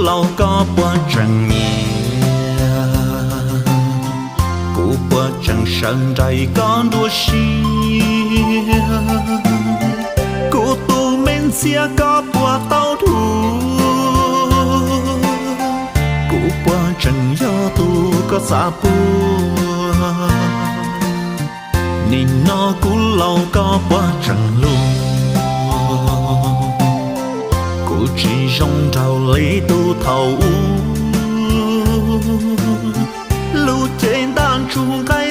tau koj puas tseem nyiam? Kuv puas tseem sawv nraim koj nruab siab? Kuv tus me ntxhiab koj puas tau dhuav? Kuv puas tseem yog tus koj xav puag? Nim no kuv laus koj puas tseem luag? Kuv tsis zoo nraug li tus thaum ub. Lub cev ntaj ntsug nqaij